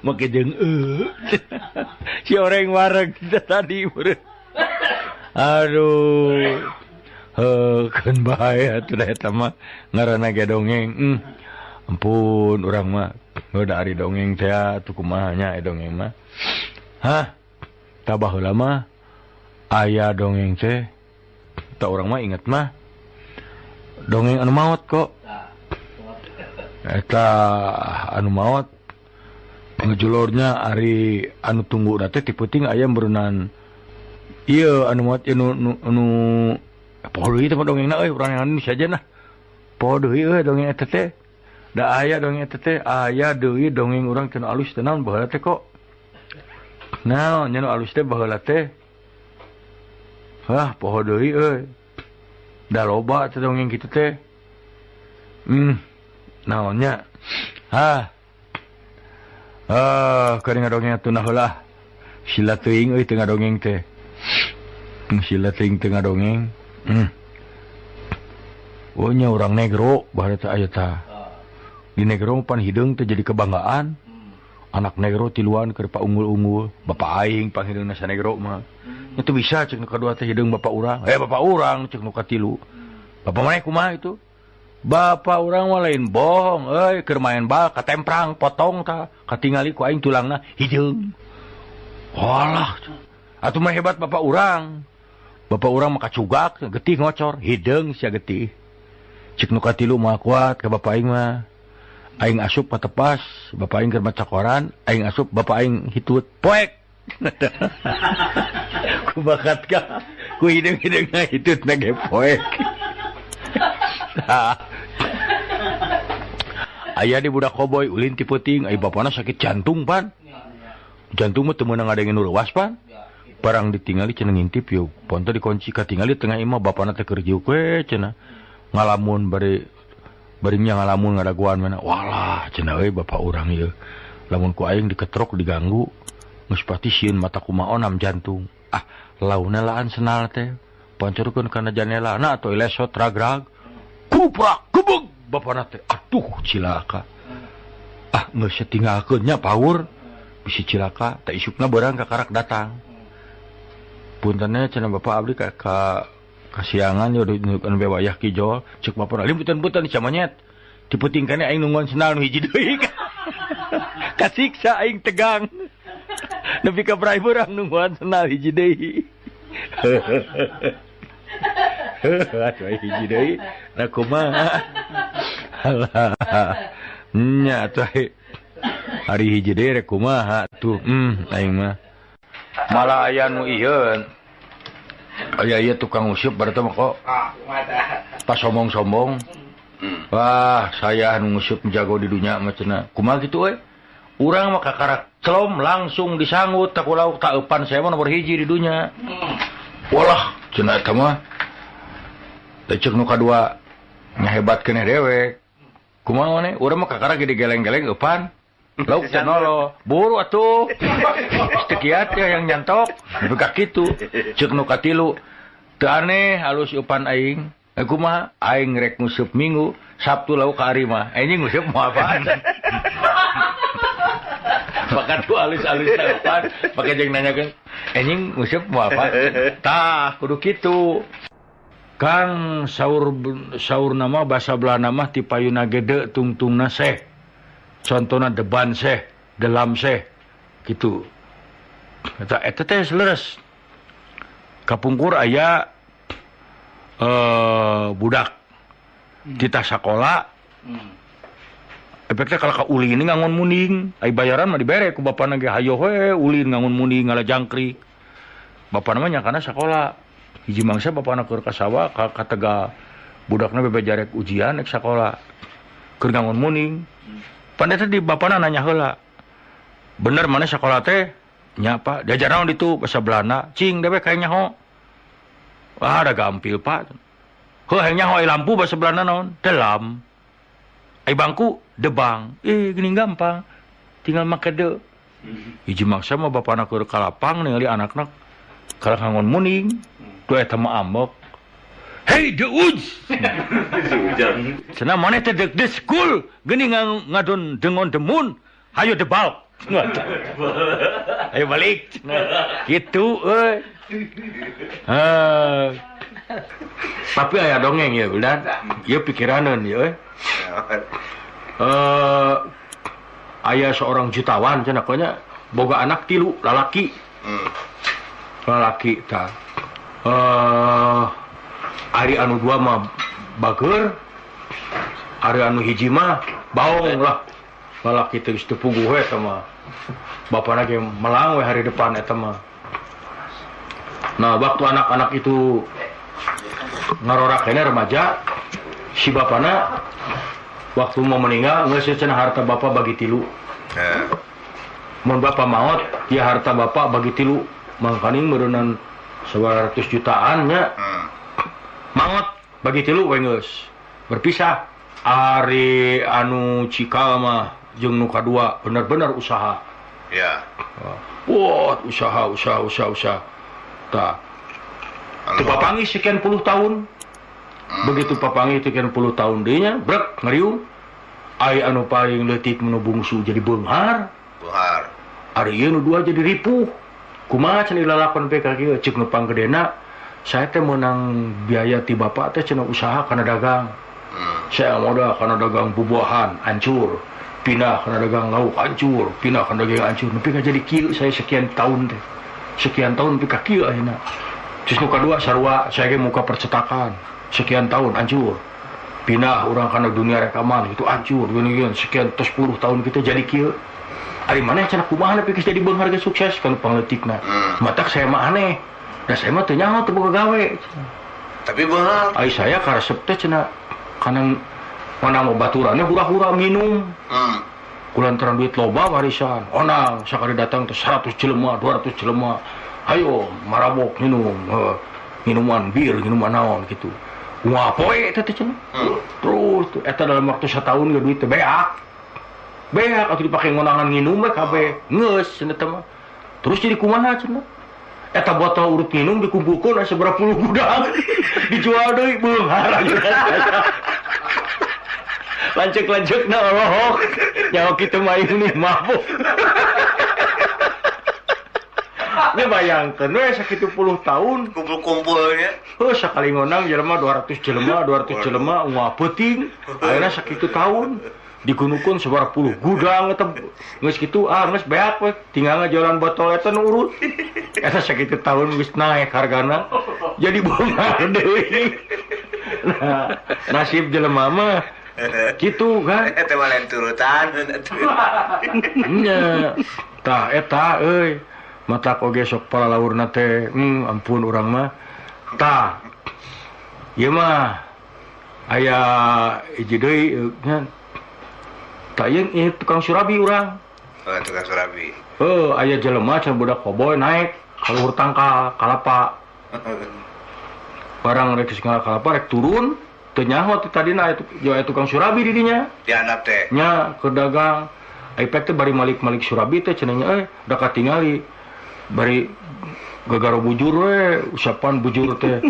[SPEAKER 1] make jeung si oreng wareg tadi aduh keun bae atuh eta mah ngaranna ge dongeng. Ampun urang mah da ari dongeng teh atuh kumaha nya dongeng mah. Hah? Tah baheula mah aya dongeng teh tah urang mah inget mah dongeng anu maot kok. Eta anu maot ngejulornya ari anu tungguna teh ti peuting aya meureunnan ieu anu maot anu poho deui teh dongengna euy urang anu saja nah. Poho deui euy dongeng eta teh. Da aya dongeng eta teh aya deui dongeng urang teu alus teh naon baheula teh kok. Naon nya nu alus teh baheula teh. Hah poho deui euy. Da loba teh dongeng kitu teh. Naon nya? Hah. Keur ngadongeng atuh nah heula. Sila teuing euy teu ngadongeng teh. Sila teuing teu ngadongeng. Oh nya urang negro baheula teh aya tah. Di negro pan hideung teh jadi kebanggaan. Anak negro tiluan keur paunggul-unggul, bapak aing panghideungna sanegro mah. Itu bisa cek nu kadua teh hideung bapak urang. Bapak urang cek nu katilu. Bapak maneh kumaha itu? Bapak urang mah lain bohong euy keur main bal katemprang potong tah katingali ku aing tulangna hideung. Walah atuh mah hebat bapak urang. Bapak urang mah kacugak getih ngocor hideung sia getih. Cek nu katilu mah kuat ka bapak aing mah. Aing asup patepas, bapak aing keur maca koran, aing asup bapak aing hitut poek. Ku bakat ka ku hideung-hideungna hitutna ge poek. Aya di budak koboy ulin ti peuting, ai bapana sakit jantung pan. Jantung mah teu meunang ngadengin nu leuwas pan. Barang ditingali cenah ngintip yo, ponto dikunci katingali tengah imah bapana teh keur jiuk we cenah. Ngalamun bari nya ngalamun ngadaguan mana. Walah cenah euy bapak urang ieu. Lamun ku aing diketrok diganggu geus pati sieun mata kumaha onam jantung. Ah, launa laan senal teh. Pancorkeun kana janela na atuh lesot ragrag. Kuprak gebeg bapana teh. Aduh cilaka. Ah geus tinggalkeun nya paur bisi cilaka teh isukna beurang kakarak datang. Puntennya cenah bapak abdi ka kasiangan yo anu wayah kijol cek bapak lim punten-punten camanyet ti peuting kane aing nungguan sendal nu hiji deui. Kasiksa aing tegang. Nepi ka brai beurang nungguan sendal hiji deui. Atuh hiji deui na kumaha. Alah. Nya atuh hari hiji deui rek kumaha atuh. Aing mah malah aya nu ieu. Aya ieu tukang useup berarti mah kok. Pas sombong-sombong. Wah, saya nu nguseup jago di dunia mah cenah. Kumaha kitu euy? Urang mah kakarak celom langsung disanggut tak lauk tak eupan saya mah nomor hiji di dunia. Walah, cenah eta mah. Teh ceuk nu kadua nya hebat keneh dewek. Kumaha maneh? Urang mah kakarak ge digeleng-geleng eupan. Lauk teh nolo, buru atuh. Geus kiat ya yang nyantok, nepi ka kitu. Ceuk nu katilu, teu aneh halus eupan aing. Kumaha? Aing rek nguseup Minggu, Sabtu lauk ka ari mah. Anjing nguseup moal apaan. Bakat ku alus-alus eupan, pake jeung nanyakeun, anjing nguseup moal apa? Tah, kudu kitu. Kang saur nama basa Belanda mah ti payuna gede tungtungna seh. Contohna deban seh, delam seh, gitu. Eta teh leres. Kapungkur aya budak titah sakola. Efeknya kalau ka ulin ngangon munding, ai bayaran mah dibere ku bapana ge hayo we ulin ngangon munding ngala jangkrik. Bapana mah nyangkana sakola. Hiji mangsa bapana keur ka sawah ka Tegal. Budakna bebeja rek ujian rek sakola. Keur ngangon munding. Pandai di bapana nanya heula. Bener mana sekolah teh? Nya Pak, diajar naon ditu bahasa Belanda. Cing dewek kayak nyaho. Wah, ada gampil Pak. Heuh hayang nyaho ai lampu bahasa Belanda naon? Delam. Ai bangku debang. Geuning gampang. Tinggal make de. Hiji maksa mah bapana keur ka lapang ningali anakna kalah ngangon muning. Duh eta mah ambek. Hey de uj. Cenah maneh teh dek de school geuning ngadon dengon demun. Hayo debal. Ayo balik. Gitu euy. Tapi aya dongeng ya udah. Ieu pikiraneun ieu euy. Aya seorang jutawan cenah nya boga anak 3 lalaki. Lalaki tah. Ari anu 2 mah bageur, ari anu 1 mah baong lah. Lalaki teh geus teu puguh we eta mah. Bapana ge melang we hari depan eta mah. Nah, waktu anak-anak itu ngarorakena remaja, si bapana waktu mau meninggal geus cenah harta bapak bagi 3. Mun bapak maot, ya harta bapak bagi 3. Mangkaning meureunnan 100 jutaan nya. Maot bagi 3 we geus. Berpisah. Ari anu cikal mah jeung nu kadua bener-bener usaha.
[SPEAKER 3] Ya.
[SPEAKER 1] Wah, usaha. Tah. Teu papanggih sekian puluh tahun. Begitu papanggih sekian puluh tahun deui nya, brek ngariung. Ai anu paling leutik nu bungsu jadi beunghar.
[SPEAKER 3] Beunghar.
[SPEAKER 1] Ari ieu nu dua jadi ripuh. Kumaha cenah lalakon PK kieu ceuk nu panggedena, saya teh meunang biaya ti bapak teh cenah usaha kana dagang. Saya modal karena dagang bubuahan hancur, pindah karena dagang lauk hancur, pindah karena dagang hancur. Nepi ka jadi kieu saya sekian tahun teh. Sekian tahun nepi ka kieu ayeuna. Terus nu kadua sarua saya ge muka percetakan, sekian tahun hancur. Pindah urang kana dunia rekaman itu hancur, gini-gini sekian tos 10 tahun kita jadi kieu. Ari maneh cenah kumaha nepi geus jadi beunghar ge sukses kan pangleutikna. Matak saya mah aneh. Da saya mah teu nyaho teu boga gawe.
[SPEAKER 3] Tapi beunghar.
[SPEAKER 1] Ai saya karesep teh cenah kana mana mau baturannya hura-hura minum. Kulantaran duit loba warisan. Onang sakali datang teh 100 jelema, 200 jelema. Ayo marabok minum, minuman bir, minuman naon gitu. Wah, poe teh cenah. Terus eta dalam waktu setahun ge duit teh beak. Beak atuh dipake ngonangan nginum we kabeh. Geus cenah teh mah. Terus jadi kumaha cenah? Eta botol urut minum dikumpulkeun aya seberapa puluh gudang. Dijual deui beunghar. Lanceuk-lanceukna olohok. Nyawa kitu mah ini mabuk. Ini bayangkeun we sakitu puluh tahun
[SPEAKER 3] kumpul-kumpulnya.
[SPEAKER 1] Heuh sakali ngonang jelema 200 jelema, 200 jelema ungah peuting. Ayeuna sakitu tahun digunukeun sabaraha puluh gudang eta geus kitu ah geus beak we tinggal ngajualan botol eta nu urut. Eta sakitu tahun geus naek hargana jadi beunghar deui. Nah, nasib jelema mah kitu kan.
[SPEAKER 3] Eta mah lain turutan.
[SPEAKER 1] Nya. Tah eta euy. Matak oge sok palalaurna teh, ampun urang mah. Tah. Ieu mah aya hiji deui nya. Tah ieu tukang surabi urang.
[SPEAKER 3] Oh, tukang surabi.
[SPEAKER 1] Heuh, aya jelema cenah budak koboy naik ka luhur tangkal kalapa. Barang rek geus kalapa rek turun, teu nyaho teh tadina aya tukang surabi di dinya.
[SPEAKER 3] Di handap teh.
[SPEAKER 1] Nya keur dagang. Ai pek teh bari malik-malik surabi teh cenah nya da katingali. Bari gagaro bujur we, usapan bujur teh.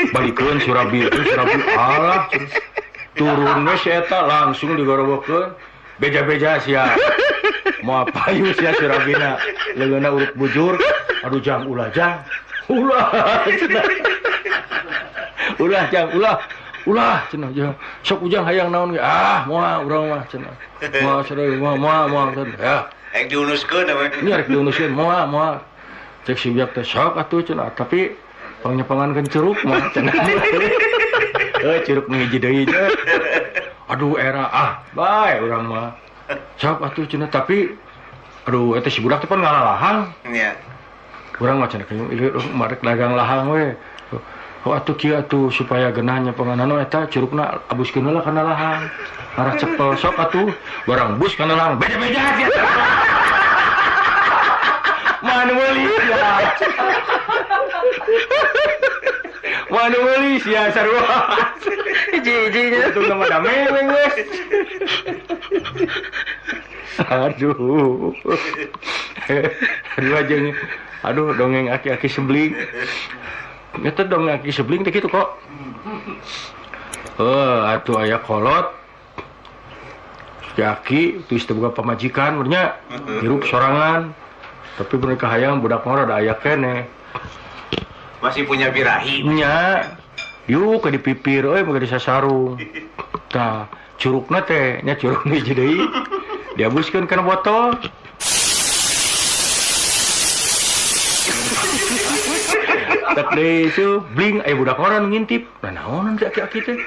[SPEAKER 1] Balikeun surabi teh surabi alah. Turun we si eta langsung digorowokeun. Beja-beja sia. Moal payu sia surabina. Leungeunna urut bujur. Aduh jang ulah jang. Ulah cenah. Ulah jang ulah. Ulah cenah jang. Sok ujang hayang naon ge? Ah, moal urang mah cenah. Moal sareng moal moal cenah. Ya.
[SPEAKER 3] Rek diunuskeun we.
[SPEAKER 1] Nya rek diunuskeun moal moal. Cek si biak teh sok atuh cenah, tapi pangnyepangankeun curug mah cenah. Heuh curug nu hiji deui teh. Aduh era ah bae urang mah. Sok atuh cenah tapi aduh eta si budak teh pan ngalalahang.
[SPEAKER 3] Nya.
[SPEAKER 1] Urang mah cenah ieu marek dagang lahang we. Oh atuh kieu atuh supaya geunah nyepanganana eta curugna abuskeun heula kana lahang. Arah cepel sok atuh barang bus kana lahang beja-beja sia. Mana meuli ya. Mah nu meuli sia sarua.
[SPEAKER 5] Hiji-hijinya.
[SPEAKER 1] Untung mah dame we geus. Aduh. Aduh aja. Aduh dongeng aki-aki sebling. Eta dongeng aki sebling teh kitu kok. Heuh, atuh aya kolot. Si aki teu boga pamajikan nya hirup sorangan. Tapi mereka hayang budak mah rada aya keneh.
[SPEAKER 3] Masih punya birahi.
[SPEAKER 1] Nya. Yuk ke dipipir euy make disasarung. Tah, curugna teh nya curug hiji deui. Diabuskeun kana botol. Tak deui bling aya budak orang ngintip. Nah naonan si aki-aki teh?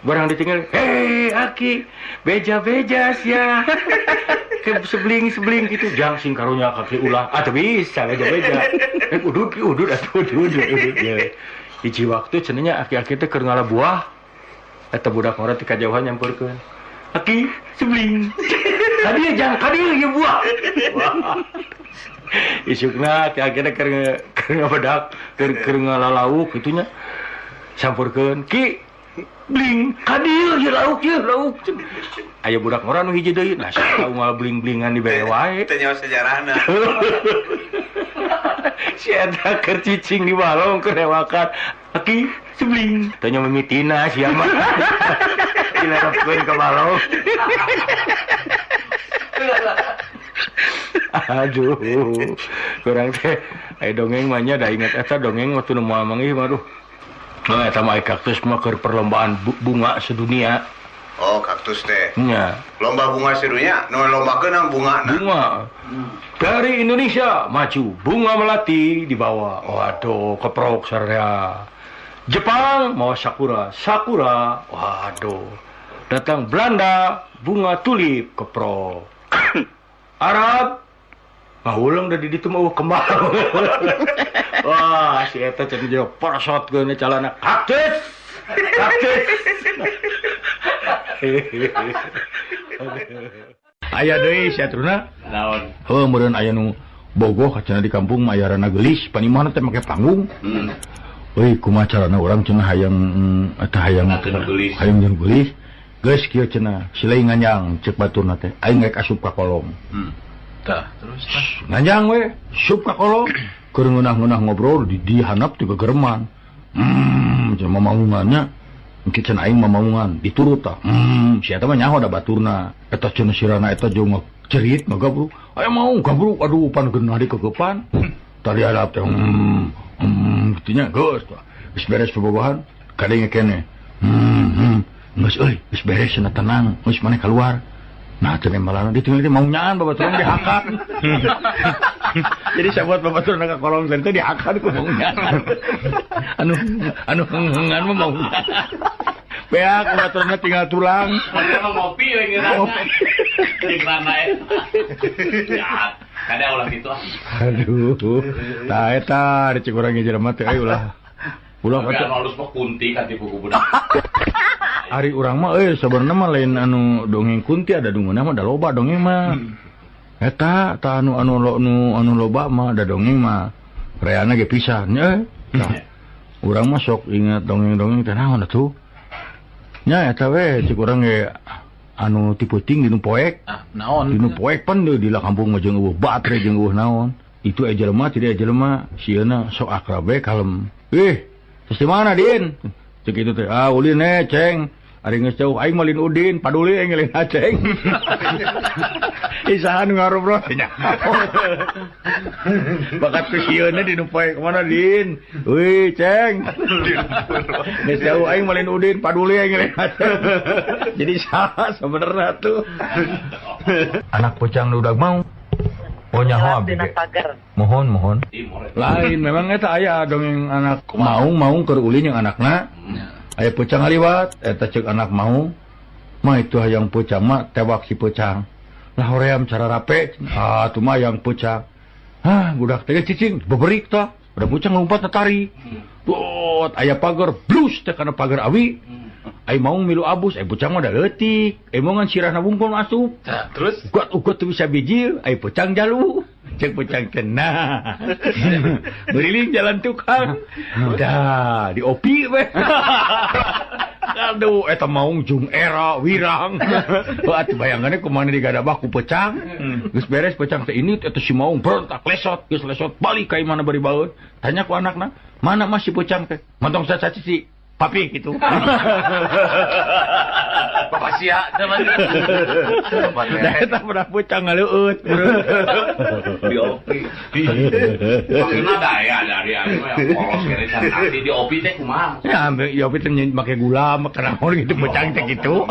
[SPEAKER 1] Barang ditinggal, "Hei aki, beja-beja sia." Ke sebling-sebling gitu, jang sing karunya kaki ulah. Ah teu bisa beja-beja. Udud udud atuh udud udud ya. Hiji waktu cenah aki-aki teh keur ngala buah. Eta budak ngora ti kajauhan nyamperkeun. Aki sebling. Kadieu jang, kadieu ieu buah. Wah. Isukna aki-aki teh keur ngabedak, keur ngalalauk kitu nya. Sampurkeun, "Ki, bling, kadieu ieu lauk ieu lauk." Aya budak ngora nu hiji deui, nah saha unggal bling-blingan dibere wae.
[SPEAKER 3] Teu nyaho sejarahna.
[SPEAKER 1] Si eta keur cicing di balong keur rewakan. Aki sebling, teu nyaho mimitina sia mah. Dilarapkeun ka balong. Aduh, kurang teh aya dongeng mah nya da inget eta dongeng waktu nu moal manggih mah aduh. Nah, eta mah kaktus mah keur perlombaan bunga sedunia.
[SPEAKER 3] Oh, kaktus teh.
[SPEAKER 1] Nya.
[SPEAKER 3] Lomba bunga sedunia, nu lombakeun bunga.
[SPEAKER 1] Bunga. Dari Indonesia maju, bunga melati dibawa. Waduh, keprok sararea. Jepang mau sakura, sakura. Waduh. Datang Belanda, bunga tulip keprok. Arab ngahuleng da di ditu mah kembang. Wah, si eta cenah jeung persot geuna calana kaktus. Kaktus. Aya deui si atruna.
[SPEAKER 4] Naon?
[SPEAKER 1] Heuh meureun aya nu bogoh cenah di kampung mah aya rana geulis, panimahna teh make panggung. Euy, kumaha carana urang cenah hayang eta hayang hayang jeung geulis. Geus kieu cenah, silai nganjang ceuk baturna teh. Aing rek asup ka kolong.
[SPEAKER 4] Tah, terus tah.
[SPEAKER 1] Nganjang we, asup ka kolong. Keur ngeunah-ngeunah ngobrol di handap teh gegereman. Cenah mamaungannya. Engke cenah aing mamaungan, diturut tah. Si eta mah nyaho da baturna. Eta cenah sirana eta jeung cerit mah gabruk. Aya mau gabruk, aduh pan geunah dikegepan. Tadi hadap teh kitu nya geus tah. Geus beres bobogohan, kadenge keneh. Geus euy, geus beres cenah tenang, geus maneh keluar. Nah, cenah malana ditinggal teh mau nyaan babaturan dihakan. Jadi sabuat babaturan ka kolong teh dihakan ku mau nyaan. Anu henghengan mah mau nyaan. Beak babaturanna tinggal tulang.
[SPEAKER 4] Mana mah ngopi we ngeunahna. Jeung rana eta. Ya, kada ulah kitu ah.
[SPEAKER 1] Aduh. Tah eta cek urang ge jelema teh euy ulah. Ulah
[SPEAKER 4] kata halus mah kunti ka tipu ku budak.
[SPEAKER 1] Ari urang mah euy sabenerna mah lain anu dongeng kunti ada dungeuna mah da loba dongeng mah. Eta tah anu anu loba mah da dongeng mah reana ge pisan nya. Tah urang mah sok ingat dongeng-dongeng teh naon atuh. Nya eta we cek urang ge anu ti peuting dinu poek.
[SPEAKER 4] Ah, naon?
[SPEAKER 1] Dinu poek pan deui di kampung mah jeung eueuh batre jeung eueuh naon. Itu aya jelema tidak aya jelema sieuna sok akrab we kalem. Ih, terus di mana Din? Cek itu teh, ah ulin ceng. Ari geus jauh aing mah lin Udin, paduli aing lin Aceng. Isahan ngarobrol nya. Bakat ku sieuna di nu poe mana Din? Euy, Ceng. Geus jauh aing mah lin Udin, paduli aing lin Aceng. Jadi saha sebenarnya tuh. Anak pocang nu udah mau. Oh nyaho abdi ge. Mohon mohon. Lain memang eta aya dongeng anak maung-maung keur ulin yang anakna. Aya pocang ngaliwat eta ceuk anak maung. Mah itu hayang pocang mah tewak si pocang. Lah hoream cara rape. Ah tuh mah hayang pocang. Hah budak teh cicing beberik tah. Udah pocang lompat tatari. Bot aya pagar blus teh kana pagar awi. Ai maung milu abus, ai pocang mah da leutik. Ai maung ngan sirahna wungkul asup.
[SPEAKER 4] Tah terus
[SPEAKER 1] ugat-ugat teu bisa bijil, ai pocang jalu. Cek pecang teh nah. Beriling jalan tukang. Dah diopi we. Aduh, eta maung jung era wirang. Heuh atuh bayangannya kumaha digadabah ku pecang. Geus beres pecang teh ini eta si maung berontak lesot, geus lesot balik ka imahna bari baeud. Tanya ku anakna, "Mana mah si pecang teh?" Montong sacaci si papi gitu.
[SPEAKER 2] Bapak sia teh mah.
[SPEAKER 1] Da eta pernah pecang ngaleueut.
[SPEAKER 2] Di opi. Maksudna daya dari anu yang polos kene can ngerti di opi teh kumaha.
[SPEAKER 1] Ya, ambil ya opi teh make gula, make naon gitu pecang teh gitu.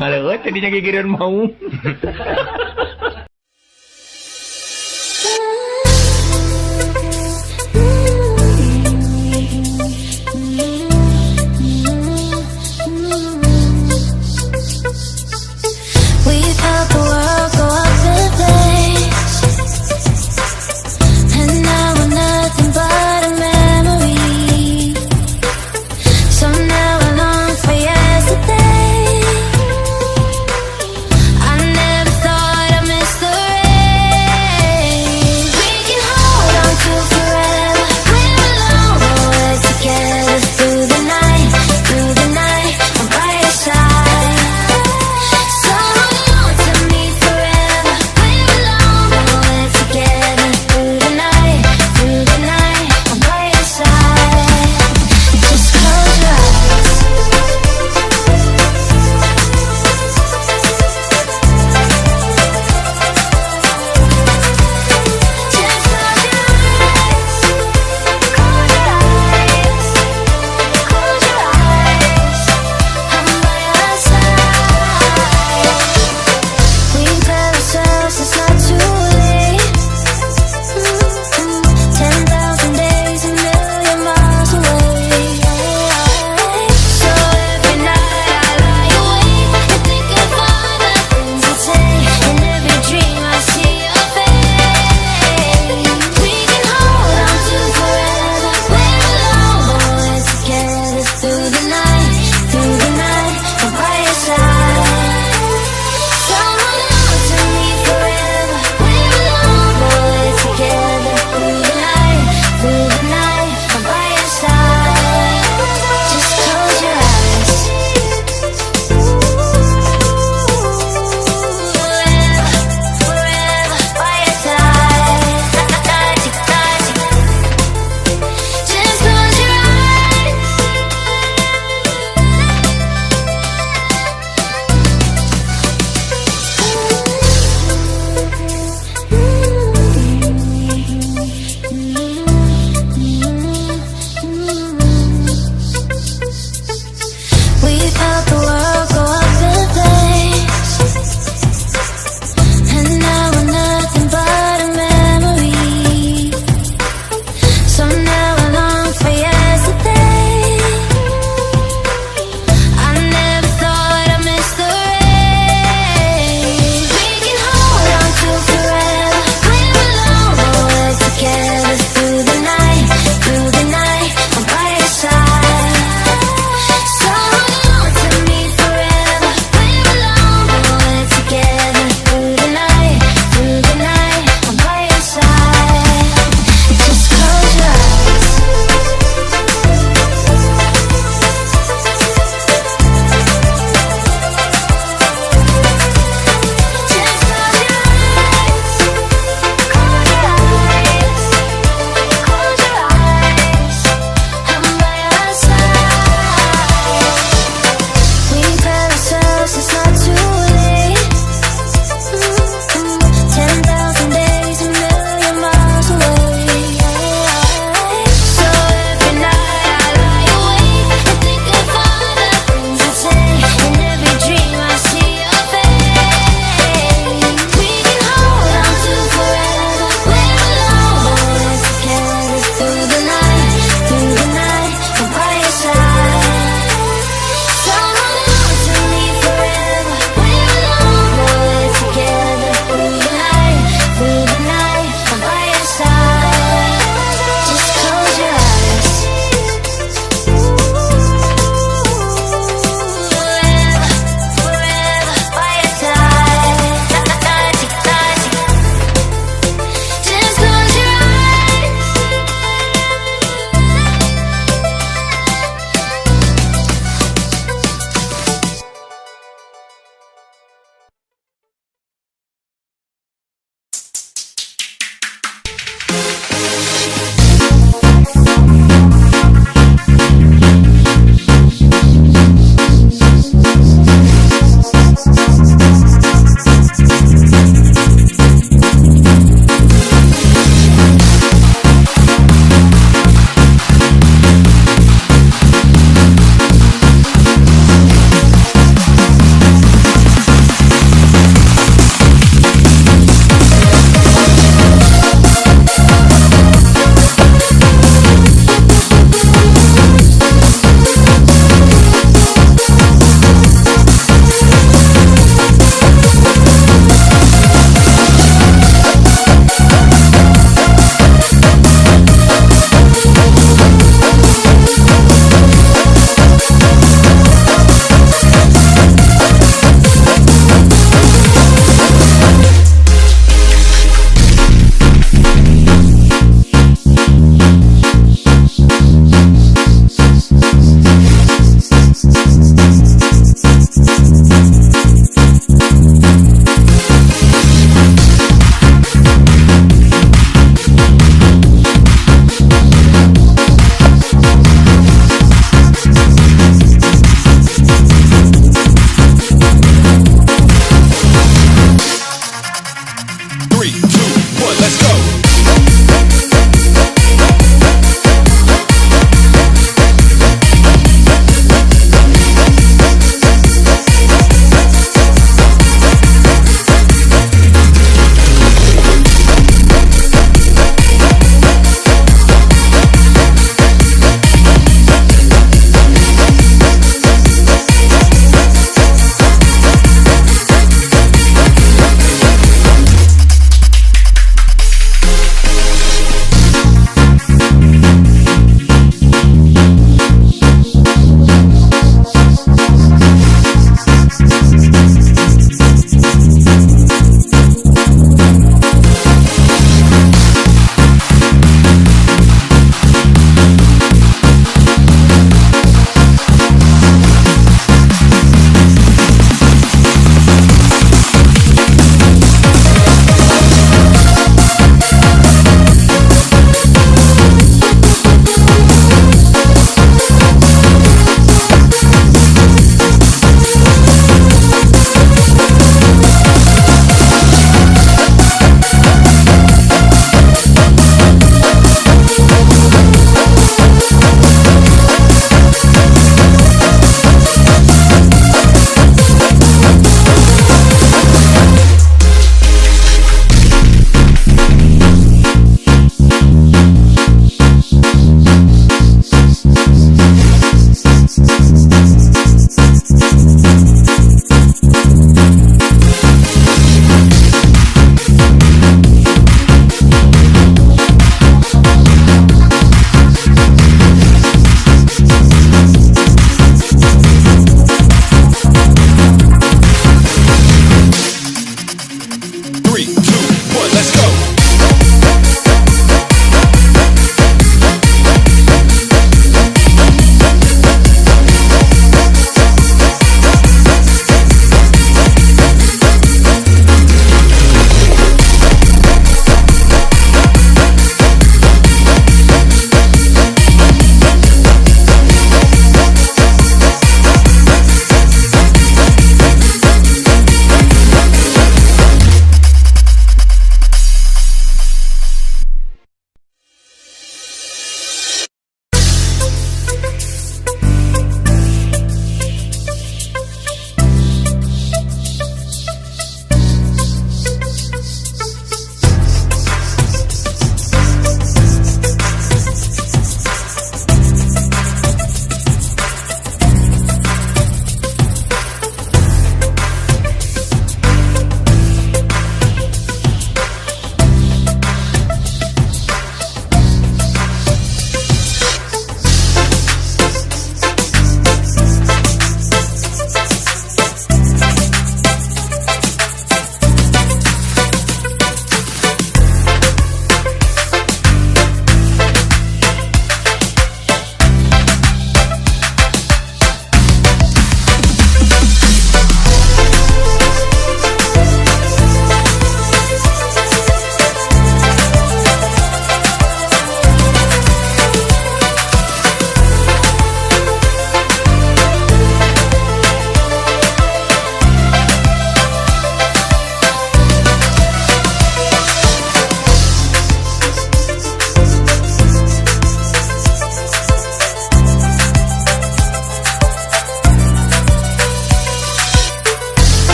[SPEAKER 1] Ngaleueut tadinya gigireun maung.